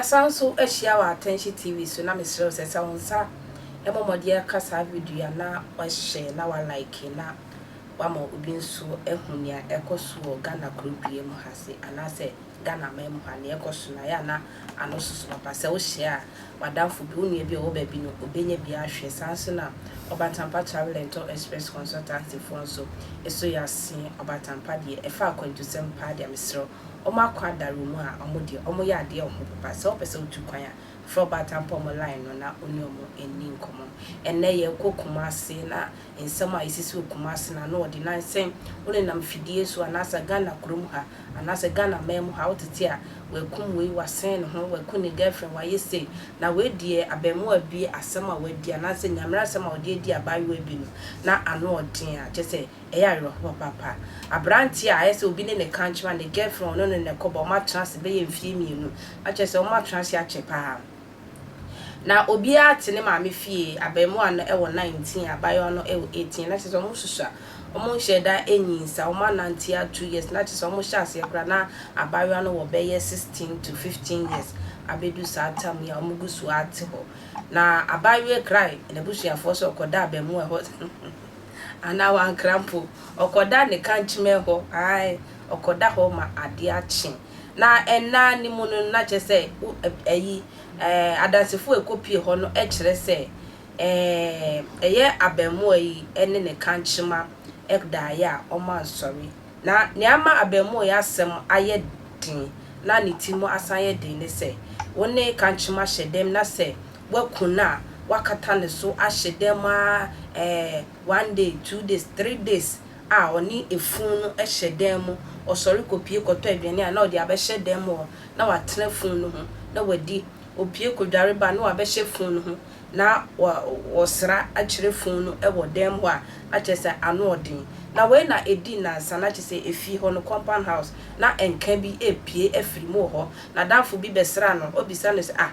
Yɛasan nso ahyia wɔ Attention TV so na mesrɛ wo sɛ sɛ wo nsa mmɔ mmɔden aka saa video yi a na wahyɛ na wa like na wama obi nso ahu nea ɛkɔ so wɔ Ghana kuro dua mu ha se anaasɛ Ghana man mu ha nea ɛkɔ so no ayɛ a na ano soso papa sɛ wohyia a w'adamfo bi wo nua bi a ɔwɔ baabi no ɔbɛnya bi ahwɛ saa nso na Ɔbatampa Travel and Tour Express Consultancy foɔ nso so yɛ ase Ɔbatampa deɛ ɛfa akwantusɛm paa deɛ mesrɛ wo Wɔn akɔ adaro mu a wɔn deɛ wɔn yɛ adeɛ wɔ ho papa. Sɛ wopɛ sɛ wotu kwan a, frɛ ɔbaatan pa wɔn line no na wo ne wɔn nni nkɔmmɔ. Ɛnnɛ yɛrekɔ Kumasi na nsɛm a ɛsisi wɔ Kumasi no ano ɔde na sɛ wonenam fidie so anaasɛ Ghana kurom ha anaasɛ Ghana man mu ha wotete a wakum wei, wasɛn ne ho, waku ne girlfriend, wayɛ sei. Na wei deɛ abarimaa bi asɛm a wadi anaasɛ Nyame asɛm a ɔde adi abaayewa bi no na ano ɔden a kyerɛ sɛ Ɛyɛ awerɛhoɔ papaapa. Aberanteɛ a ayɛ sɛ obi ne no kankyema, ne girlfriend, ɔno ne no kɔba, wɔatena ase bɛyɛ mfeɛ mmienu. Na kyerɛ sɛ wɔatena ase akyɛ pa ara. Na obiara te ne maame fie, abaamua no wɔ 19, abaayewa no wɔ 18. Na kyerɛ sɛ wɔsusua, wɔnhyɛɛ da nnyinsa, wɔanante ara 2 years. Na kyerɛ sɛ wɔhyɛ aseɛ koraa na abaayewa no wɔ bɛyɛ 16 to 15 years abɛdu saa tam yi a wɔgu so ara te hɔ. Na abaayewa yi krae n'abusuafoɔ sɛ ɔkɔda abaamua hɔ. Anaa wankra mpo. Ɔkɔda ne kankyemɛ hɔ, ae, ɔkɔda hɔ ma adeɛ akye. Na nna no mu no, na kyerɛ sɛ, wo, ayi, ɛɛ, adansefo a ɛkɔpue hɔ no kyerɛ sɛ, ɛɛ, ɛyɛ abaamua yi ne ne kankyema daeɛ a wɔansɔre. Na nea ama abaamua yi asɛm ayɛ den na ne ti mu asan ayɛ den ne sɛ, wo ne kankyema hyɛ dam na sɛ Woaku no a, woakata ne so ahyɛ dam ara eh, one day, 2 days, 3 days a ɔne efunu no hyɛ dan mu. Ɔsɔre kɔpue kɔtɔ aduane a na ɔde abɛhyɛ dan mu hɔ na watena funu no ho na wadi. Ɔpue kɔdware ba a na wabɛhyɛ funu no ho na wɔsra akyerɛ funu no wɔ dan mu hɔ a na kyerɛ sɛ ano ɔden. Na wei na ɛdi nnansa na kyerɛ sɛ efie hɔ no, compound house, na nka bi repue afiri mu wɔ hɔ. N'adamfo bi bɛsraa no, ɔbisa no sɛ, ah,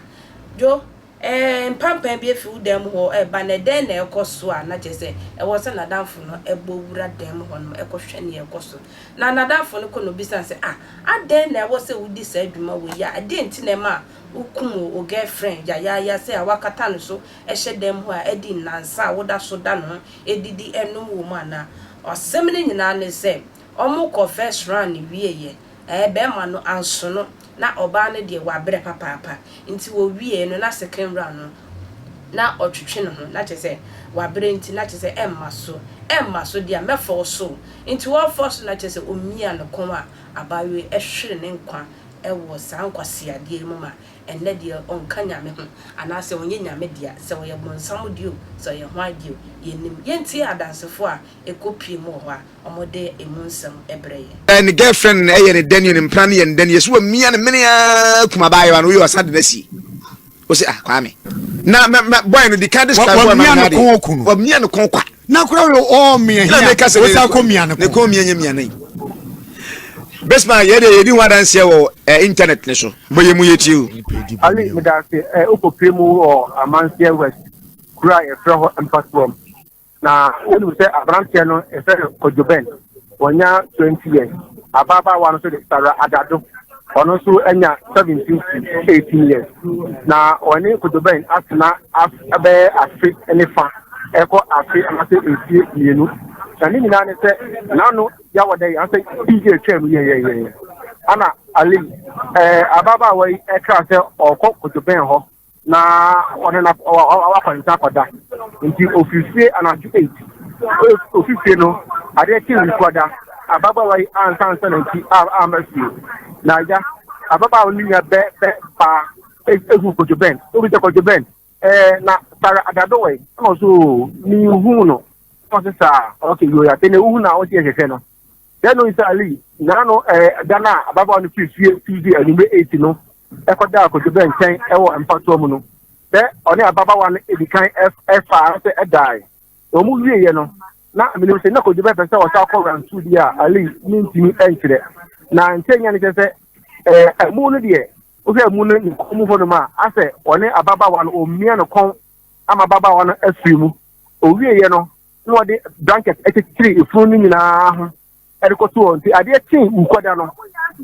Dwo, ɛɛ, mpampan bi afi wo dan mu hɔ reba, na ɛdɛn na ɛrekɔ so a? Na kyerɛ sɛ, ɛwɔ sɛ n'adamfo no bɔ wura dan mu hɔnom kɔhwɛ nea ɛrekɔ so. Na n'adamfo no kɔ na obisa no sɛ, Ah, adɛn na ɛwɔ sɛ wudi saa dwuma wei yi a? Ɛdeɛn nti na ɛma wokum wo girlfriend yayaaya sɛ a woakata ne so hyɛ dan mu hɔ a adi nnansa a woda so da ne ho didi nom wɔ mu anaa? Asɛm no nyinaa ne sɛ, wɔkɔɔ first round no wieeɛ, ɛɛ, barima no ansono na ɔbaa no deɛ wabrɛ papaapa nti wɔwieɛ no na second round no na ɔtwetwe ne ho na kyerɛ sɛ wabrɛ nti na kyerɛ sɛ ɛmma so ɛmma so deɛ a mɛfɔɔso wo nti ɔɔfɔɔso na kyerɛ sɛ ɔmia ne kɔn a abaayewa yi hwere ne nkwa wɔ saa nkwaseadeɛ yi mu ma ɛnnɛ deɛ ɔnka Nyame ho anaasɛ ɔnyɛ Nyame dea sɛ ɔyɛ bonsam deɛ o sɛ ɔyɛ hwan deɛ o yɛnnim yɛntie adansefoɔ a ɛkɔpie mu wɔ hɔ a wɔde emu nsɛm brɛ yɛn. Ne girlfriend no yɛ ne dɛ ne ne mpena no yɛ ne dɛ ne yɛsi wɔ mia ne mene aa kum abaayewa no woyɛ ɔsan de no asie ɔsi ah Kwame na mɛ mɛ boy no di kan describe boy ma ne kɔn ku no wamia ne kɔn kwa na kura wɔ ɔɔ mia hia ɔsan kɔ mia ne kɔn ne kɔn mia nye mia ne Besma yɛ de yɛdi ho adanseɛ wɔ eh, internet ne so bɔ yɛ mu yɛ tie o. Ali medase ɛ wokɔpie mu wɔ Amanseɛ West kuro a yɛfrɛ hɔ Mpasuam. Na wonim sɛ aberanteɛ no yɛfrɛ no Kojo Ben, wanya 20 years. Ababaawa no nso de Sarah Adado, ɔno nso anya 17 to 18 years. Na ɔne Kojo Ben atena bɛyɛ afe ne fa ɛkɔ afe anaasɛ mfie mmienu. Na ne nyinaa ne sɛ n'ano yawɔ dɛ anaasɛ pii atwa mu yɛyɛyɛ. Ana Ali ɛɛ ababaawa yi ɛkra sɛ ɔkɔ Kojo Ben hɔ. na ɔne no wakɔ ne nsa akɔda nti ofiri fie anadwo 8 ofi fie no adeɛ kye nkuada ababaawa yi ansa ansa na nti ama fie na agya ababaawa no nua bɛ bɛ baa ehu Kojo Ben obi sɛ Kojo Ben ɛɛ na sara adado wɔ yi ɛna ɔso mihu no ɛna ɔso saa ɔkè yoya te na ehu na ɔsi ɛhwehwɛ no. Dɛn no nti Ali naano ɛɛ da no a ababaawa no firi fie Tuesday anwummere 8 no kɔdaa Kojo Bɛn nkyɛn wɔ mpatoa mu no, sɛ ɔne ababaawa no edi kan ɛfaa sɛ ɛdae. Na wɔn wieɛ no, na menim sɛ na Kojo Bɛn pɛ sɛ ɔsan kɔ round two bi a Ali mentumi nkyerɛ. Na nkyɛn nya ne kyerɛ sɛ ɛɛ ɛmu no deɛ wohwɛ ɛmu no ne kɔn mu hɔnom a asɛ ɔne ababaawa no ɔmmia ne kɔn ama ababaawa no afiri mu. Owieɛ no na wɔde blanket kyekyere efunu no nyinaa ho de kɔto hɔ. Nti adeɛ kyee Wukwada no,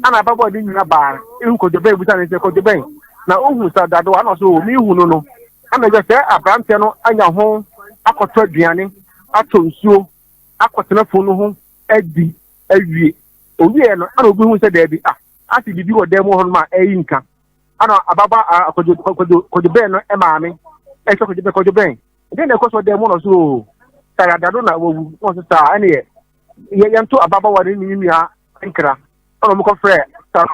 ana ababaawa no nua baa ehu Kwadwo Bɛn bisa no sɛ, Kwadwo Bɛn, Na ohu sɛ dado a na ɔsɛ o mehu no no ɛna ɛyɛ sɛ aberanteɛ no anya ho akɔtɔ aduane atɔ nsuo akɔtena funu no ho adi awie. Owieɛ no ɛna obi hu sɛ daabi ah ase biribi wɔ dan mu hɔ nom a ɛyi nka. Ɛna ababa kwadwo kwadwo kwadwo bɛn no maame ɛsɛ kwadwo bɛn kwadwo bɛn ɛdeɛ na ɛkɔ so dan mu na ɔsɛ o sɛ dado na wawu na ɔsɛ saa ɛne yɛ yɛ yɛnto ababawa ne ne nua nkra ɛna wɔn kɔfrɛ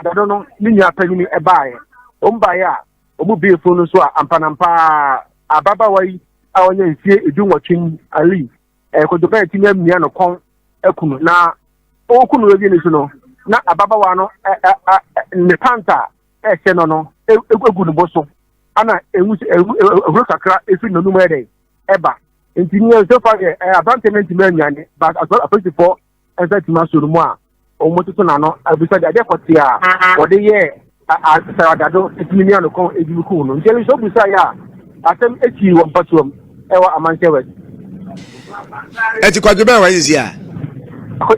dado no ne nua panyin ɛbaeɛ wɔn baeɛ a wɔn bie funu no so a ampanampaa ababawa yi a ɔnyɛ mfie 18 ali ɛkɔdɔ bɛyɛ ti amia no kɔn akunu na ɔreku no awie no so no na ababawa no ɛ ɛ ɛ ne panta a ɛhyɛ no no egu ne bo so ana ehu ehu ehuro kakra efi n'anum ɛdɛ ɛba nti ne yɛn so fa deɛ ɛ aberante no ntumi anwane but apolisifoɔ nsa tumi aso no mu a wɔn toto n'ano abisa deɛ adeɛ pɔtee a wɔde yɛ asaradado etumi mia no kɔn edwuma kum no nti ɛno nso obusa yɛ a asɛm esi wɔ mpasuam ɛwɔ Amanhyɛ West. Ɛti Kwadwo bɛn wɔ sisi a.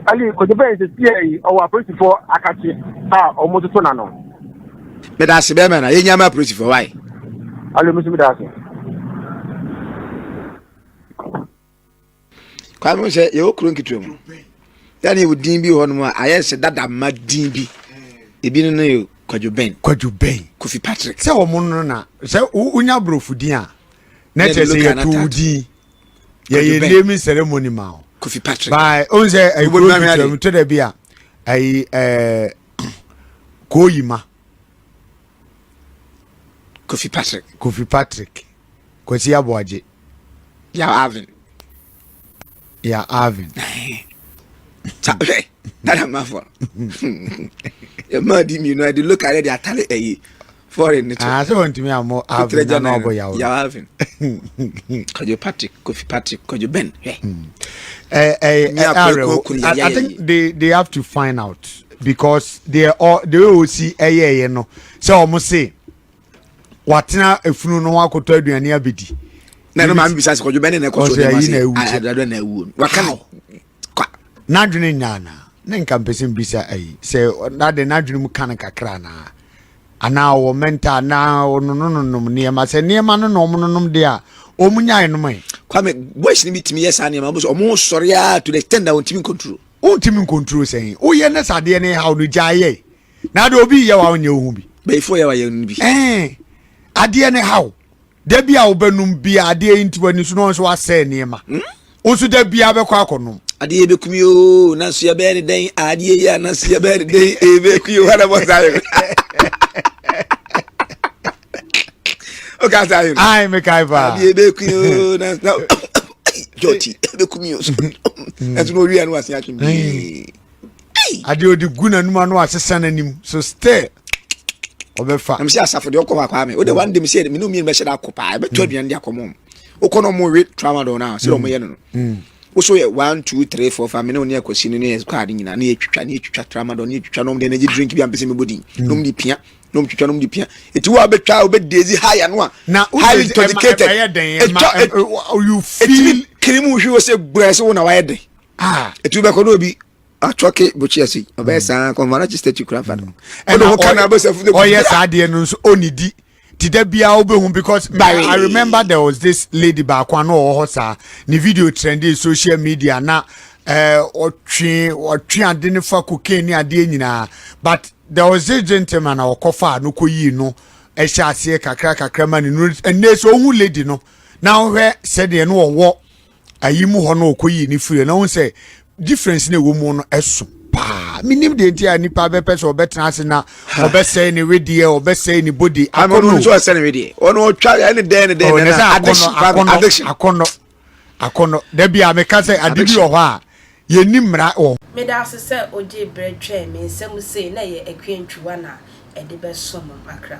Ali Kwadwo bɛn sisi yɛ yi ɔwɔ apolisifoɔ akakye a wɔn toto n'ano. Meda ase bɛrima na yɛnya ma apolisifoɔ wae. Ali musu meda ase. Kwame sɛ yɛwɔ kuro nketewa mu yɛne yɛwɔ din bi wɔ hɔnom a ayɛ sɛ dada ma din bi ebi no no yɛ Kwadwo bɛn. Kwadwo bɛn. Kofi Patrick. Sɛ wɔn no na sɛ wonya borɔfo din a na kyerɛ sɛ yɛto wo din yɛyɛ naming ceremony ma wo. Kofi Patrick. By ohun sɛ ɛyi kuro nketewa mu to dɛ bi a ɛyi ɛɛ kooyima. Kofi Patrick. Kofi Patrick. Kwasi Aboagye. Yaw Alvin. Yaw Alvin. Hwɛ dada mafo. Yɛ di mmienu a de look at de atale ɛyi foreign ne to. Ah, sɛ wɔntumi ammɔ Alvin na na ɔbɔ Yaw. Yaw Alvin. Kwadwo Patrick, Kofi Patrick, Kwadwo Ben. Hwɛ. Eh, eh, eh, I think they have to find out because they are all the way osi ɛyɛ ɛyɛ no sɛ wɔn se watena efunu no ho akɔtɔ aduane abɛdi. Na ɛno maame bisa sɛ Kwadwo bɛn ne na ɛkɔ so ne ma se adado na ewu no waka no kwa. N'adwene nya ana ne nka mpɛ sɛ mbisa ayi sɛ n'ade n'adwene mu ka no kakra anaa anaa ɔwɔ mɛnta anaa ɔnonononom nneɛma sɛ nneɛma no na ɔmo de a ɔmo nyae nom ɛ. Kwame boys ni bi tumi yɛ saa nneɛma ɔmo sɛ ɔmo sɔre a to the extent that ɔntumi nkontro. Wontumi nkontro sɛn woyɛ ne sɛ adeɛ ne haw no gya yɛ na ade obi yɛ wa wonyɛ wo ho bi. Bɛyifoɔ yɛ wa yɛ no bi. Ɛn adeɛ ne haw da bi a wobɛnom bi a adeɛ yi nti w'ani so na ɔnso wasɛe nneɛma hmm? wo nso da bi a bɛkɔ akɔnom. Adeɛ bɛkum yi oo nanso yɛbɛyɛ ne dɛn adeɛ yi a nanso yɛbɛyɛ ne dɛn ɛbɛku yi hɔ na bɔ saa yɛ. O ka saa yɛ. Ayi mi ka yi paa. Adeɛ bɛku yi oo nanso jɔti ɛbɛkum yi oo nanso na owia no wase atwe bi. Adeɛ odi gu n'anum ano asesa n'anim so still ɔbɛfa. Na mesɛ asafo deɛ ɔkɔ hɔ akɔ ame wode one day mesɛ mene mmienu bɛhyɛ da akɔ paa ɛbɛtɔ aduane de akɔ mɔm wokɔ no ɔmo we tramadol no a sɛdeɛ ɔmo yɛ no no wo so yɛ 1 2 3 4 5 mene wo ne akwasi no ne yɛ kɔ ade nyinaa ne yɛtwitwa ne yɛtwitwa tramadol ne yɛtwitwa na ɔmo de energy drink bi a mpɛ sɛ mebɔ din na ɔmo de pia na ɔmo twitwa na ɔmo de pia ɛti wo a wobɛtwa a wobɛdezi high ano a highly intoxicated ɛtwa ɛtumi kiri mu hwi wɔ sɛ gbɛɛ sɛ wo na wayɛ den ɛti wobɛkɔ na obi atwɔke bokye ase ɔbɛyɛ saa kɔnfa na kyesɛ kura fa no ɛna ho kana bɛ sɛ funu ɔyɛ saa deɛ no nso ɔnidi ti da biara wobɛhu because I remember there was this lady baako ano ɔwɔ hɔ saa ne video trending social media na ɔtwe ɔtwe ade ne fa cocaine ne adeɛ nyinaa but there was this gentleman a ɔkɔfa no kɔyii no ɛhyɛ aseɛ kakra kakra ma ne nu ɛnɛ sɛ ɔhu lady no na ɔhwɛ sɛdeɛ no ɔwɔ ayi mu hɔ no ɔkɔyii ne firi na wohu sɛ difference na ɛwɔ mu no ɛso paa menim deɛ nti a nipa bɛpɛ sɛ ɔbɛtena ase na ɔbɛsɛe ne wedeɛ ɔbɛsɛe ne body akɔnɔ nso ɔsɛ ne wedeɛ ɔno ɔtwa ɛne dɛn ne dɛn ne addiction addiction akɔnɔ akɔnɔ dabi a meka sɛ ade bi wɔ hɔ a yɛnni mmara wɔ. Meda ase sɛ ogyee berɛ twɛn me nsɛm sei na ɛyɛ Akua Ntwiwa na ɛde bɛsom mo akra.